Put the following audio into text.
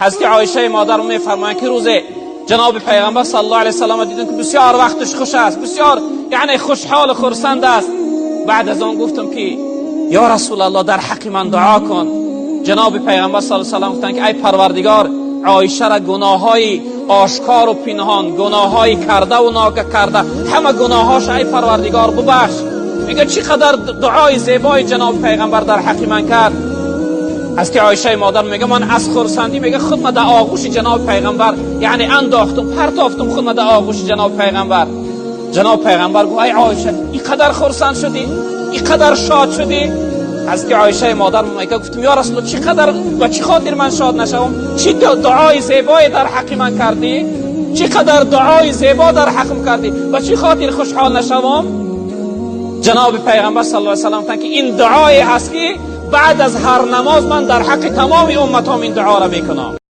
Ҳазрати Оиша модар мефармоянд, ки рӯзе ҷаноби Паёмбар саллаллоҳу алайҳи васаллам дидам, ки бисёр вақташ хуш аст, бисёр яъне хушҳол ва хурсанд аст. Баъд аз он гуфтам, ки ё Расулуллоҳ, дар ҳаққи ман дуо кун. Ҷаноби Паёмбар саллаллоҳу алайҳи васаллам гуфтанд, ки эй Парвардигор, Оишаро гуноҳҳои ошкор ва пинҳон, гуноҳҳои карда ва нокарда, ҳама гуноҳҳояшро, эй Парвардигор, бибахш. Мегӯяд, чӣ қадар дуои зебои ҷаноби Паёмбар дар ҳаққи ман кард. Ҳазрати Оиша модар мегӯяд, ман аз хурсандӣ, мегӯяд, худро дар оғӯши ҷаноби Паёмбар яъне андохтам, партофтам худро дар оғӯши ҷаноби Паёмбар. Ҷаноби Паёмбар гуфт: эй Оиша, инқадар хурсанд шудӣ, инқадар шод шудӣ? Ҳазрати Оиша модар мегӯяд, гуфтам: ё Расулуллоҳ, чӣ қадар ва чӣ хотир ман шод нашавам? Чӣ дуои зебое дар ҳаққи ман кардӣ, чӣ қадар дуои зебо дар ҳаққам кардӣ, ва чӣ хотир хушҳол нашавам? Ҷаноби Паёмбар саллаллоҳу алайҳи васаллам гуфтанд, ки ин дуое ҳаст, ки баъд аз ҳар намоз ман дар ҳаққи тамоми умматам ин дуоро мекунам.